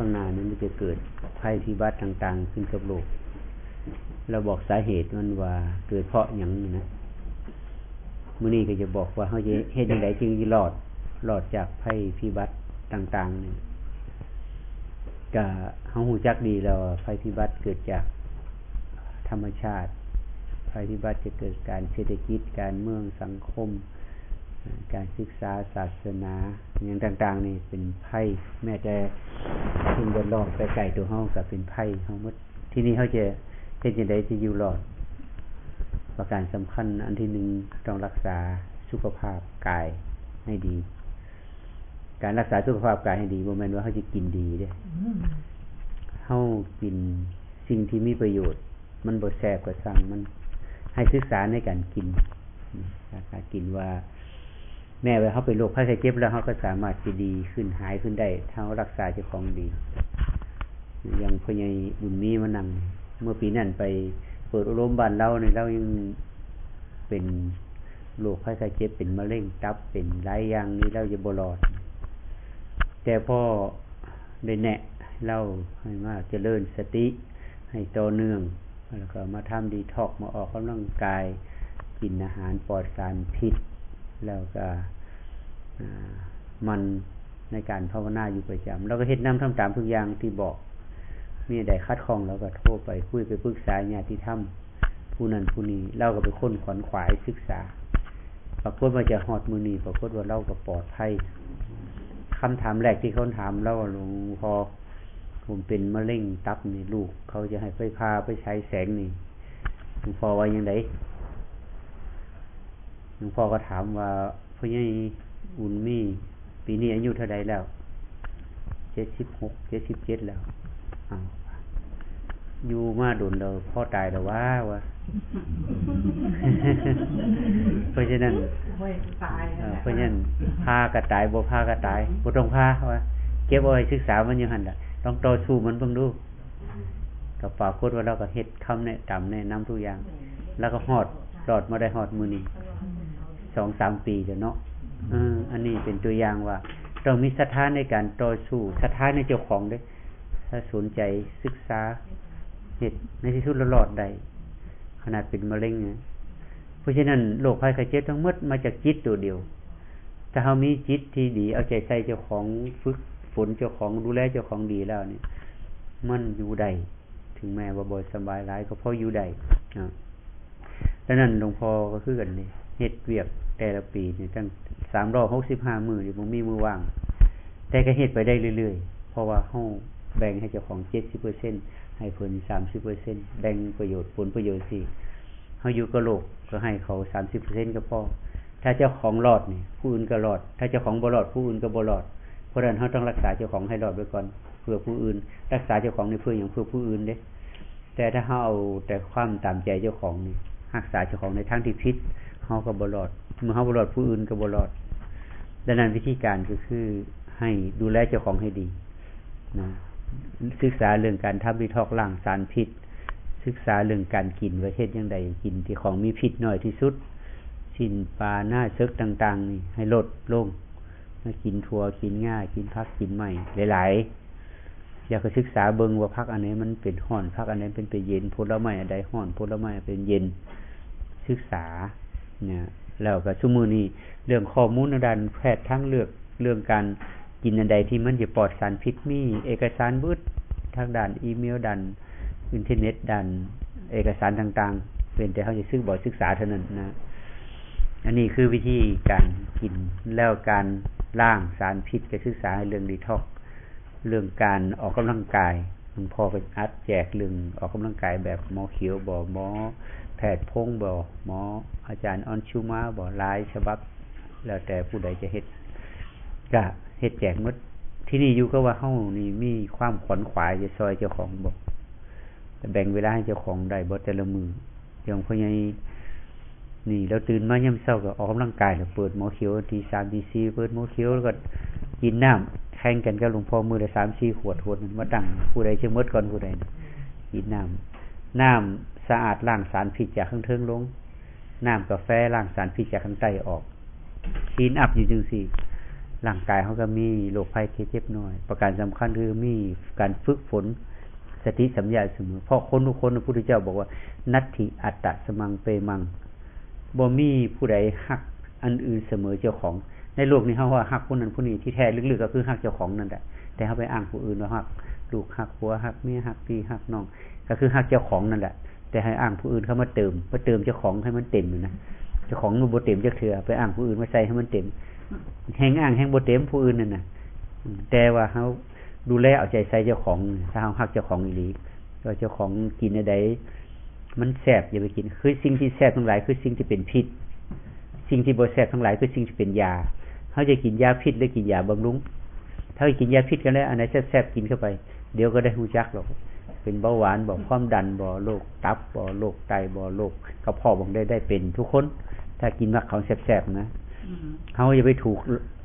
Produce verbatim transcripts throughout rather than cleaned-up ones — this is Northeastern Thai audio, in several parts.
ข้างหน้านั้นมันจะเกิดภัยพิบัติต่างๆขึ้นกับโลก เราบอกสาเหตุมันว่าเกิดเพราะหยังนะ มื้อนี้ก็จะบอกว่าเฮาจะเฮ็ดจั่งใดจึงสิรอด รอดจากภัยพิบัติต่างๆนี่ ก็เฮารู้จักดีแล้วว่าภัยพิบัติเกิดจากธรรมชาติ ภัยพิบัติจะเกิดการเศรษฐกิจ การเมือง สังคม การศึกษา ศาสนา อย่างต่างๆนี่เป็นภัย แม้แต่สิ่งแวดล้อมใกล้ๆตัวเฮาก็เป็นภัยเฮาหมด ทีนี้เฮาจะเฮ็ดจั่งใดที่อยู่รอด ประการสำคัญอันที่หนึ่ง ต้องรักษาสุขภาพกายให้ดี การรักษาสุขภาพกายให้ดีบ่แม่นว่าเฮาสิกินดีเด้ เฮากินสิ่งที่มีประโยชน์ มันบ่แซ่บก็ช่างมัน ให้ศึกษาในการกิน การกินว่า แม้ว่าเฮาเป็นโรคภัยไข้เจ็บแล้วเฮาก็สามารถสิดีขึ้น หายขึ้นได้ ถ้าเฮารักษาเจ้าของดี อย่างพ่อใหญ่บุญมีมานั่ง เมื่อปีนั้นไปเปิดอบรมบ้านลาวนี่ ลาวยังเป็นโรคภัยไข้เจ็บ เป็นมะเร็งตับ เป็นหลายอย่างนี่ ลาวจะบ่รอด แต่พ่อได้แนะลาวให้มาเจริญสติ ให้ต่อเนื่อง แล้วก็มาทำดีท็อกซ์ มาออกกำลังกาย กินอาหารปลอดสารพิษ แล้วก็ อ่า หมั่นในการภาวนาอยู่ประจำ แล้วก็เฮ็ดนำทำตามทุกอย่างที่บอก มีอันใดขัดข้องเราก็โทรไปคุย ไปปรึกษาญาติธรรม ผู้นั้นผู้นี้ ลาวก็เป็นคนขวนขวายศึกษา ปรากฏว่าจะฮอดมื้อนี้ ปรากฏว่าลาวก็ปลอดภัย คำถามแรกที่เขาถามลาวว่า หลวงพ่อ ผมเป็นมะเร็งตับนี่ ลูกเขาจะให้ไปผ่า ไปฉายแสงนี่ หลวงพ่อว่าจั่งใด หลวงพ่อก็ถามว่า พ่อใหญ่บุญมี ปีนี้อายุเท่าใดแล้ว เจ็ดสิบหก เจ็ดสิบเจ็ดแล้ว อ้าว อยู่มาโดนแล้ว พ่อตายแล้ววะ วะ เพราะฉะนั้น โอ้ย ตายแล้ว เอ่อ นะ เพราะฉะนั้น ผ่าก็ตาย บ่ผ่าก็ตาย บ่ต้องผ่า วะ เก็บเอาไว้ศึกษามันอยู่หั่นล่ะ ลองต่อสู้มันเบิ่งดู ก็ปรากฏว่าลาวก็เฮ็ดคำแนะนำ แนะนำทุกอย่าง แล้วก็ฮอด รอดมาได้ฮอดมื้อนี้ สองสามปีแล้วเนาะ เออ อันนี้เป็นตัวอย่างว่า ต้องมีศรัทธาในการต่อสู้ ศรัทธาในเจ้าของเด้ ถ้าสนใจศึกษา เฮ็ด ในที่สุดแล้วรอดได้ ขนาดเป็นมะเร็งนะ เพราะฉะนั้นโรคภัยไข้เจ็บทั้งหมดมาจากจิตตัวเดียว ถ้าเฮามีจิตที่ดี เอาใจใส่เจ้าของ ฝึกฝนเจ้าของ ดูแลเจ้าของดีแล้วนี่ มันอยู่ได้ ถึงแม้ว่าบ่สบายหลายก็พออยู่ได้นะ ดังนั้นหลวงพ่อก็คือกันนี่ เฮ็ดเวียกแต่ละปีนี่ตั้งสามร้อยหกสิบห้ามื้อนี่บ่มีมื้อว่าง แต่ก็เฮ็ดไปได้เรื่อยๆ เพราะว่าเฮาแบ่งให้เจ้าของเจ็ดสิบเปอร์เซ็นต์ ให้เพิ่นสามสิบเปอร์เซ็นต์ แบ่งประโยชน์ผลประโยชน์สิ เฮาอยู่กับโลกก็ให้เขาสามสิบเปอร์เซ็นต์ก็พอ ถ้าเจ้าของรอดนี่ ผู้อื่นก็รอด ถ้าเจ้าของบ่รอด ผู้อื่นก็บ่รอด เพราะฉะนั้นเฮาต้องรักษาเจ้าของให้รอดไว้ก่อน เพื่อผู้อื่น รักษาเจ้าของนี่เพื่อหยัง เพื่อผู้อื่นเด้ แต่ถ้าเฮาเอาแต่ความตามใจเจ้าของนี่ รักษาเจ้าของในทางที่ผิด เฮาก็บ่รอด เมื่อเฮาบ่รอด ผู้อื่นก็บ่รอด ดังนั้นวิธีการก็คือให้ดูแลเจ้าของให้ดีนะ ศึกษาเรื่องการทำดีท็อกซ์ ล้างสารพิษ ศึกษาเรื่องการกินว่าเฮ็ดจั่งใด กินที่ของมีพิษน้อยที่สุด สิ้นปลา หน้าเสิร์กต่างๆนี่ให้ลดลง มากินถั่ว กินงา กินผัก กินไม้หลายๆ อยากจะศึกษาเบิ่งว่าผักอันใดมันเป็นร้อน ผักอันใดเป็น เป็นเย็น ผลไม้อันใดร้อน ผลไม้อันเป็นเย็น ศึกษาเนี่ย แล้วก็ซุมื้อนี้เรื่องข้อมูลทางด้านแพทย์ทางเลือก เรื่องการกินอันใดที่มันจะปลอดสารพิษ มีเอกสารเบิด ทางด้านอีเมล ด้านอินเทอร์เน็ต ด้านเอกสารต่างๆ เว้นแต่เฮาจะศึกบ่ศึกษาเท่านั้นนะ อันนี้คือวิธีการกิน แล้วการล้างสารพิษก็ศึกษาเรื่องดีท็อกซ์ เรื่องการออกกำลังกาย หลวงพ่อก็อัดแจกเรื่องออกกำลังกายแบบหมอเขียวบ่ หมอแพทย์พงษ์บ่ หมออาจารย์ออนชุมาบ่ หลายฉบับ แล้วแต่ผู้ใดจะเฮ็ด ก็เฮ็ดแจกหมด ที่นี่อยู่ก็ว่าเฮานี่มีความขวนขวายจะซอยเจ้าของบ่ แบ่งเวลาให้เจ้าของได้บ่แต่ละมื้อ อย่างพ่อใหญ่นี่ เราตื่นมายามเช้าก็ออกกำลังกาย แล้วเปิดหมอเขียวตีสามตีสี่ เปิดหมอเขียวแล้วก็กินน้ำ แข่งกันกับหลวงพ่อมื้อละสามสี่ขวด ขวดหนึ่งมาตั้ง ผู้ใดจะหมดก่อนผู้ใด กินน้ำ น้ำสะอาดล้างสารพิษจากข้างเทิงลง น้ำกาแฟล้างสารพิษจากข้างใต้ออก คลีนอัพอยู่จั่งซี้ ร่างกายเขาก็มีโรคภัยไข้เจ็บน้อย ประการสำคัญคือมีการฝึกฝนสติสัมปชัญญะเสมอ เพราะคนทุกคน พระพุทธเจ้าบอกว่า นัตถิอัตตะสมังเปมัง บ่มีผู้ใดฮักอันอื่นเสมอเจ้าของ ในโลกนี้เขาว่าฮักผู้นั้นผู้นี้ ที่แท้ลึกๆก็คือฮักเจ้าของนั่นแหละ แต่เขาไปอ้างผู้อื่นว่าฮักลูกฮักผัวฮักเมียฮักพี่ฮักน้อง ก็คือฮักเจ้าของนั่นแหละ แต่ให้อ้างผู้อื่นเข้ามาเติม มาเติมเจ้าของให้มันเต็มอยู่นะ เจ้าของมันบ่เต็มจักเทื่อ ไปอ้างผู้อื่นมาใส่ให้มันเต็ม แฮงอ้างแฮงบ่เต็มผู้อื่นนั่นน่ะ อืม แต่ว่าเขาดูแลเอาใจใส่เจ้าของ ถ้าเขาฮักเจ้าของอีหลี ว่าเจ้าของกินอะไรมันแซ่บอย่าไปกิน คือสิ่งที่แซ่บทั้งหลายคือสิ่งที่เป็นพิษ สิ่งที่บ่แซ่บทั้งหลายคือสิ่งที่เป็นยา เขาจะกินยาพิษหรือกินยาบำรุง ถ้ากินยาพิษกันแล้ว อันไหนแซ่บๆกินเข้าไป เดี๋ยวก็ได้ฮู้จักหรอก เป็นเบาหวานบ่ ความดันบ่ โรคตับบ่ โรคไตบ่ โรคกระเพาะบ่ ได้ ได้เป็นทุกคน ถ้ากินมักของแซ่บๆนะ อืม เขาอย่าไปถูก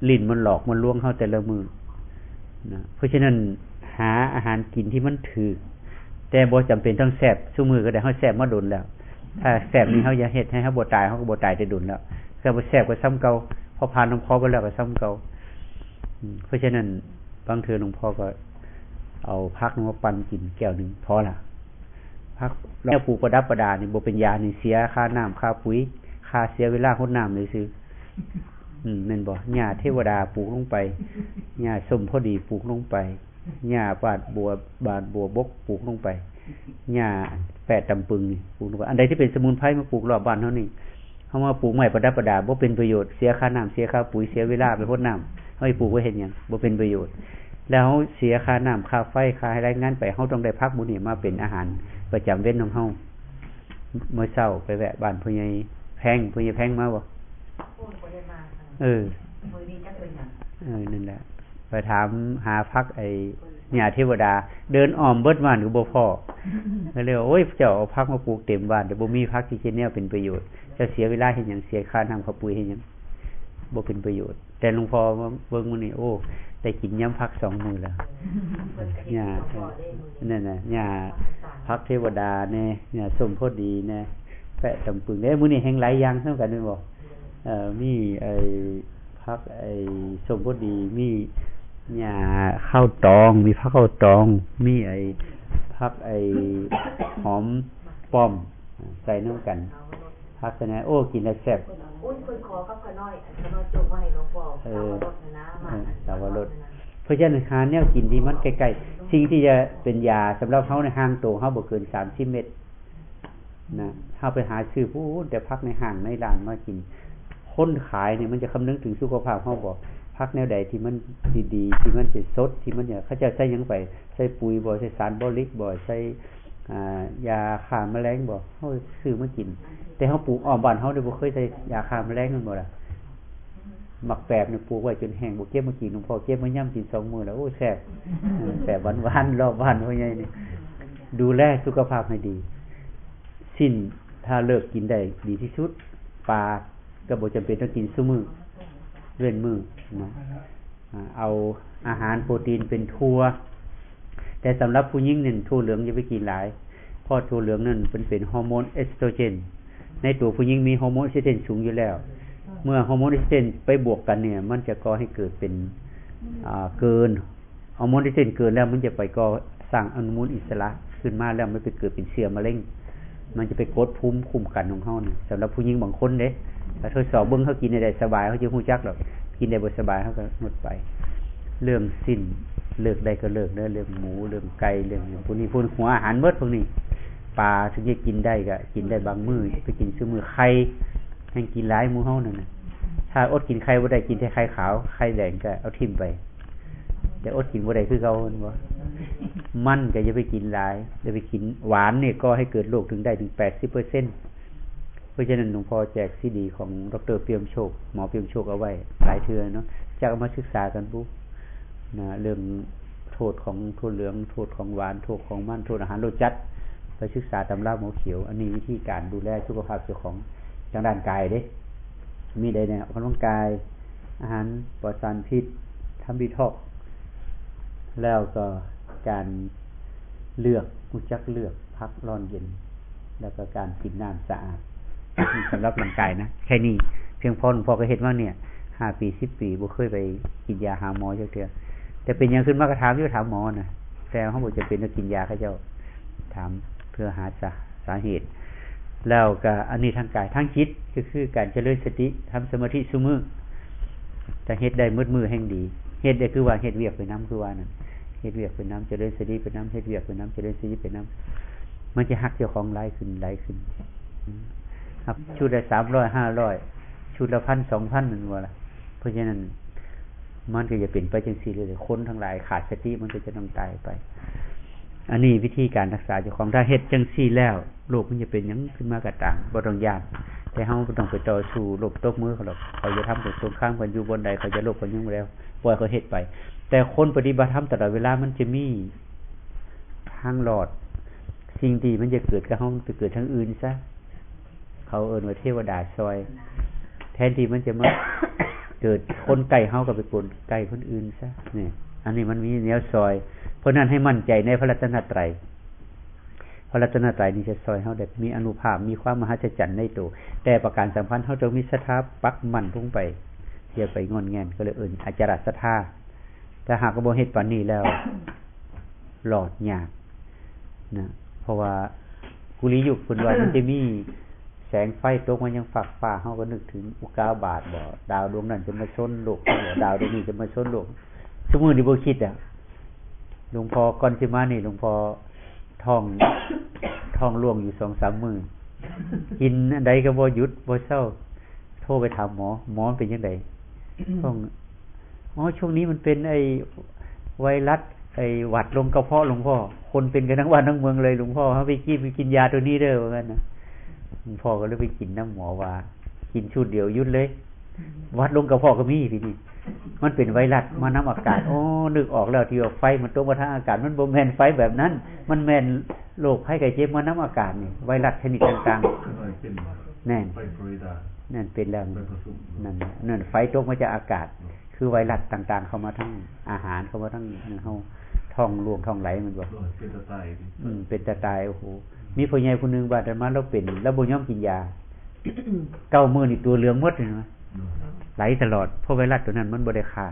ลิ้นมันหลอกมันลวงเขาแต่ละมื้อนะ เพราะฉะนั้นหาอาหารกินที่มันถูก แต่บ่จำเป็นต้องแซ่บซุมื้อก็ได้ เขาแซ่บมาโดนแล้ว ถ้าแซ่บนี่เขาอย่าเฮ็ดให้เขาบ่ตาย เขาก็บ่ตายแต่โดนแล้ว ถ้าบ่แซ่บก็ซ้ำเก่า พอผ่านลำคอไปแล้วก็ซ้ำเก่า อืม เพราะฉะนั้นบางเทื่อหลวงพ่อก็เอาผักมาปั่นกินแก้วหนึ่งพอละ ผักแล้วปลูกประดับประดานี่บ่เป็นยานี่ เสียค่าน้ำค่าปุ๋ย ค่าเสียเวลาหดน้ำเลยซื่อ อืม แม่นบ่ หญ้าเทวดาปลูกลงไป หญ้าส้มพอดีปลูกลงไป หญ้าบาดบัว บาดบัวบกปลูกลงไป หญ้าแปะตำปึงนี่ปลูกลงไป อันใดที่เป็นสมุนไพรมาปลูกรอบบ้านเฮานี่ เฮามาปลูกไม้ประดับประดาบ่เป็นประโยชน์ เสียค่าน้ำเสียค่าปุ๋ย เสียเวลาไปหดน้ำ เฮาไปปลูกไว้เฮ็ดหยัง บ่เป็นประโยชน์ แล้วเฮาเสียค่าน้ำค่าไฟค่าแรงงานไป เฮาต้องได้ผักหมู่นี้มาเป็นอาหารประจำเว็นของเฮา มื้อเช้าไปแวะบ้านพ่อใหญ่แพง พ่อใหญ่แพงมาบ่ โอ้ย บ่ได้มาค่ะ เออ มื้อนี้จักเป็นหยัง เออ นั่นแหละ ไปถามหาผักไอ้หญ้าเทวดา เดินอ้อมเบิดบ้านก็บ่พ้อ ก็เลยว่า โอ้ย เจ้าเอาผักมาปลูกเต็มบ้าน แต่บ่มีผักที่สิแนวเป็นประโยชน์ เจ้าเสียเวลาเฮ็ดหยัง เสียค่าน้ำค่าปุ๋ยเฮ็ดหยัง บ่เป็นประโยชน์ แต่หลวงพ่อมาเบิ่งมื้อนี้ โอ้ ได้กินยำผักสองมื้อแล้ว เพิ่นก็เฮ็ด หญ้า กินสองมื้อเด้มื้อนี้ นั่นน่ะ หญ้าผักเทวดาแน่ หญ้าส้มพอดีแน่ แปะตำปึงเด้ มื้อนี้แฮงหลายอย่างนำกันแม่นบ่ เอ่อ มีไอ้ผักไอ้ส้มพอดี มีหญ้าข้าวตอง มีผักข้าวตอง มีไอ้ผักไอ้หอมป้อม ใส่นำกัน ผักสะแหน่ โอ้ กินแล้วแซ่บ อุ้ย เพิ่นขอกับข้าน้อย ข้าน้อยจงไว้ให้หลวงพ่อ เออ สาวรสนะ มา เออ สาวรส เพราะฉะนั้นหาแนวกินที่มันใกล้ๆ สิ่งที่จะเป็นยาสำหรับเฮาในห่างตัวเฮาบ่เกินสามสิบเมตร นะ เฮาไปหาซื้อพู้นแต่ผักในห้างในร้านมากิน คนขายเนี่ยมันจะคำนึงถึงสุขภาพเฮาบ่ ผักแนวใดที่มันดีๆ ที่มันสิสด ที่มันเนี่ย เขาเจ้าใส่หยังไป ใส่ปุ๋ยบ่ ใส่สารบอริกบ่ ใส่ อ่า ยาฆ่าแมลงบ่ เฮาซื้อมากิน แต่เฮาปลูกอ้อมบ้านเฮาเนี่ยบ่เคยใส่ยาฆ่าแมลงแม่นบ่ล่ะ หมากแปบเนี่ยปลูกไว้จนแห้ง บ่เก็บมากิน หลวงพ่อเก็บมายำกินสองมื้อแล้ว โอ้ แซ่บ เออ แซ่บหวานๆ รอบบ้านพ่อใหญ่นี่ ดูแลสุขภาพให้ดี สิ้นถ้าเลิกกินได้ดีที่สุด ปลาก็บ่จำเป็นต้องกินซุมื้อ เว้นมื้อนะ อ่า เอาอาหารโปรตีนเป็นถั่ว แต่สำหรับผู้หญิงเนี่ยถั่วเหลืองอย่าไปกินหลาย เพราะถั่วเหลืองนั่นมันเป็นฮอร์โมนเอสโตรเจน ในตัวผู้หญิงมีฮอร์โมนเอสโตรเจนสูงอยู่แล้ว เมื่อฮอร์โมนเอสโตรเจนไปบวกกันเนี่ย มันจะก่อให้เกิดเป็น อ่า เกิน ฮอร์โมนเอสโตรเจนเกินแล้วมันจะไปก่อสร้างอนุมูลอิสระขึ้นมาแล้วมันไปเกิดเป็นเชื้อมะเร็ง มันจะไปกดภูมิคุ้มกันของเฮานี่ สำหรับผู้หญิงบางคนเด้ ถ้าทดสอบเบิ่งเขากินได้สบาย เขาจะฮู้จักดอก กินได้บ่สบายเขาก็งดไป เรื่องสิ้น เลิกได้ก็เลิกเด้อ เรื่องหมู เรื่องไก่ เรื่องหยังพวกนี้ พวกหัวอาหารหมดพวกนี้ ปลาถึงจะกินได้ก็กินได้บางมื้อ ไปกินซุมื้อ ไข่แฮ่งกินหลายหมู่เฮานั่นน่ะ ถ้าอดกินไข่บ่ได้ กินแต่ไข่ขาว ไข่แดงก็เอาถิ่มไป แต่อดกินบ่ได้คือเก่าแม่นบ่ มันก็อย่าไปกินหลาย อย่าไปกินหวานนี่ก่อให้เกิดโรคถึงได้ถึงแปดสิบเปอร์เซ็นต์ เพราะฉะนั้นหลวงพ่อแจกซีดีของดอกเตอร์เปียมโชค หมอเปียมโชคเอาไว้หลายเทื่อเนาะ จักเอามาศึกษากันบุ นะ เรื่องโทษของถั่วเหลือง โทษของหวาน โทษของมัน โทษอาหารรสจัด ไปศึกษาตำราหมอเขียว อันนี้วิธีการดูแลสุขภาพเจ้าของทางด้านกายเด้ มีได้แนวออกกำลังกาย อาหารปลอดสารพิษ ทำดีท็อกซ์ แล้วก็การเลือก รู้จักเลือกผักร้อนเย็น แล้วก็การกินน้ำสะอาด นี่สำหรับร่างกายนะ แค่นี้เพียงพอ หลวงพ่อก็เฮ็ดมาเนี่ย ห้าปีสิบปีบ่เคยไปกินยาหาหมอจักเทื่อ แต่เป็นหยังขึ้นมาก็ถามอยู่ ถามหมอนะ แต่เฮาบ่จำเป็นต้องกินยา เขาเจ้าถามเพื่อหาสาสาเหตุ แล้วก็อันนี้ทางกาย ทางจิตก็คือการเจริญสติ ทำสมาธิซุมื้อ ถ้าเฮ็ดได้หมดมื้อแฮ่งดี เฮ็ดได้คือว่าเฮ็ดเวียกไปนำ คือว่านั่น เฮ็ดเวียกไปนำ เจริญสติไปนำ เฮ็ดเวียกไปนำ เจริญสติไปนำ มันจะฮักเจ้าของหลายขึ้น หลายขึ้น ครับ ชุดละสามร้อย ห้าร้อย ชุดละพัน สองพัน นั่นว่าล่ะ เพราะฉะนั้น มันก็จะเป็นไปจังซี่เลย คนทั้งหลายขาดสติ มันก็จะต้องตายไป อันนี้วิธีการรักษาเจ้าของ ถ้าเฮ็ดจังซี่แล้ว โรคมันจะเป็นหยังขึ้นมาก็ตาม บ่ต้องย้าน แต่เฮาบ่ต้องไปต่อสู้ รบตบมือเขาหรอก เขาจะทำกับสงครามกันอยู่บนใด เขาจะรบกันอยู่แล้ว ปล่อยเขาเฮ็ดไป แต่คนปฏิบัติธรรมตลอดเวลา มันจะมีทางรอด สิ่งที่มันจะเกิดกับเฮา มันไปเกิดทางอื่นซะ เขาเอิ้นว่าเทวดาซอย แทนที่มันจะมาเกิดคนใกล้เฮา ก็ไปเกิดใกล้คนอื่นซะ นี่ อันนี้มันมีแนวซอย เพราะนั้นให้มั่นใจในพระรัตนตรัย พระรัตนตรัยนี่จะซอยเฮาได้ มีอานุภาพ มีความมหัศจรรย์ในตัว แต่ประการสำคัญ เฮาต้องมีศรัทธาปักมั่นลงไป อย่าไปงอนแงน ก็เลยเอิ้นอจารศรัทธา ถ้าหากว่าบ่เฮ็ดปานนี้แล้ว รอดยากนะ เพราะว่ากุริยุคเพิ่นว่ามันจะมีแสงไฟตกมายังฟากฟ้า เฮาก็นึกถึงอุกกาบาตบ่ ดาวดวงนั้นจะมาชนโลกบ่ ดาวดวงนี้จะมาชนโลก ซุมื้อนี้บ่คิดอะ หลวงพ่อก่อนสิมานี่ หลวงพ่อท้อง ท้องร่วงอยู่สองสามมื้อ กินอันใดก็บ่หยุดบ่เซา โทรไปถามหมอ หมอมันเป็นจังได ท้อง อ๋อ ช่วงนี้มันเป็นไอ้ไวรัส ไอ้หวัดลงกระเพาะหลวงพ่อ คนเป็นกันทั้งบ้านทั้งเมืองเลย หลวงพ่อ เฮาไปกิน ไปกินยาตัวนี้เด้อ ว่างั้นนะ หลวงพ่อก็เลยไปกินนำหมอว่า กินชุดเดียวหยุดเลย หวัดลงกระเพาะก็มีทีนี้ มันเป็นไวรัสมานำอากาศ อ๋อ นึกออกแล้ว ที่ว่าไฟมันตกมาทางอากาศ มันบ่แม่นไฟแบบนั้น มันแม่นโรคภัยไข้เจ็บมานำอากาศนี่ ไวรัสชนิดต่างๆ แน่น ไฟฟลอริดา นั่นเป็นแล้ว ไฟผสม นั่น นั่นไฟตกมาจากอากาศ คือไวรัสต่างๆ เข้ามาทั้งอาหาร เข้ามาทั้งเฮา ท้องร่วงท้องไหล มันบอก โอ้ย เป็นตาตายดิ อืม เป็นตาตาย โอ้โห มีพ่อใหญ่ผู้หนึ่ง บาดมา เราเป็น เราบ่ยอมกินยา เก้ามื้อนี่ตัวเหลืองหมดเลยนะ ไหลตลอด เพราะไวรัสตัวนั้นมันบ่ได้ฆ่า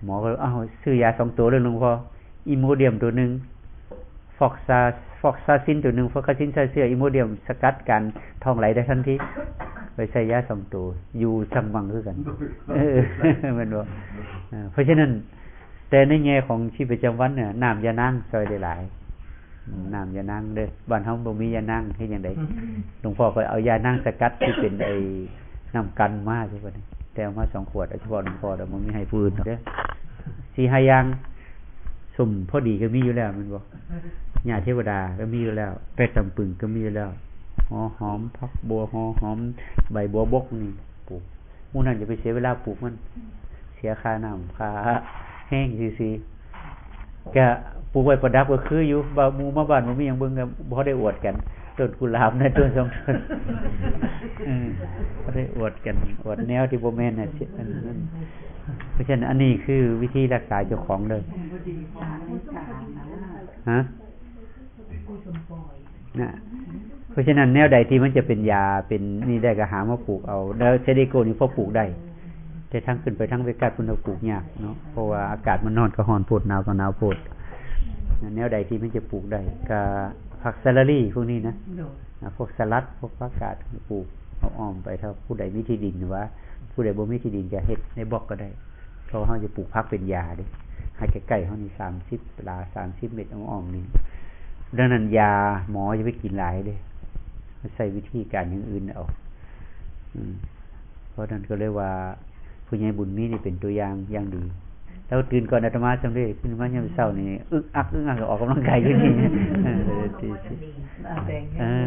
หมอก็เลย "เอ้า ซื้อยาสองตัวเลยหลวงพ่อ อีโมเดียมตัวหนึ่ง ฟอกซา ฟอกซาซินตัวหนึ่ง ฟอกซาซินใส่เสื้อ อีโมเดียมสกัดการท้องไหลได้ทันที" ไปใส่ยาสองตัว อยู่ช่างมังคือกัน เออ แม่นบ่ เออ เพราะฉะนั้น แต่ในแง่ของชีวิตประจำวันเนี่ย น้ำยานางซอยได้หลาย อืม น้ำยานางเด้อ บ้านเฮาบ่มียานาง เฮ็ดจั่งใด หลวงพ่อก็เอายานางสกัดที่เป็นไอ้น้ำกันมา แต่เอามาสองขวด เอาเฉพาะหลวงพ่อ แต่บ่มีให้ผู้อื่นดอกเด้อ สี่ห้าอย่าง ส้มพอดีก็มีอยู่แล้ว แม่นบ่ หญ้าเทวดาก็มีอยู่แล้ว แป้งตำปึงก็มีอยู่แล้ว หัวหอม ผักบัว หัวหอม ใบบัวบกนี่ ปลูก หมู่นั้นอย่าไปเสียเวลาปลูกมัน เสียค่าน้ำ ค่าแรงซื่อๆ ก็ปลูกไว้ประดับก็คืออยู่ บ่าหมู่มาบ้านบ่มีหยังเบิ่งก็พอได้อวดกัน ต้นกุหลาบนะ ต้นสองต้น เออ พอได้อวดกัน อวดแนวที่บ่แม่นน่ะ อันนั้น เพราะฉะนั้นอันนี้คือวิธีรักษาเจ้าของเลย ฮะ นะ เพราะฉะนั้นแนวใดที่มันจะเป็นยา เป็นนี่ได้ก็หามาปลูกเอา แล้วเซเดโกนี่พอปลูกได้ แต่ทั้งขึ้นไปทั้งเวกัสพุ้นน่ะปลูกยากเนาะ เพราะว่าอากาศมันร้อนก็ร้อนโพด หนาวก็หนาวโพด แนวใดที่มันจะปลูกได้ ก็ผักสลัดพวกนี้นะ โดย นะ พวกสลัด พวกผักกาดปลูกเอาอ้อมไป ถ้าผู้ใดมีที่ดิน หรือว่าผู้ใดบ่มีที่ดินก็เฮ็ดในบล็อกก็ได้ เพราะว่าเฮาจะปลูกผักเป็นยาเด้ ให้ใกล้ๆเฮานี่ สามสิบ ตาราง สามสิบ เมตรอ้อมๆนี่ ดังนั้นยาหมออย่าไปกินหลายเด้ ใช้วิธีการอย่างอื่นเอา อืม เพราะนั้นก็เลยว่า ผู้ใหญ่บุญมีนี่เป็นตัวอย่างอย่างดี แล้วตื่นก่อนอาตมาสำเร็จ ขึ้นมายามเช้านี่ อึกอักอึกอัก ออกกำลังกายอยู่นี่ เออ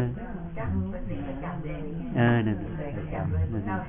เออ นั่น นั่น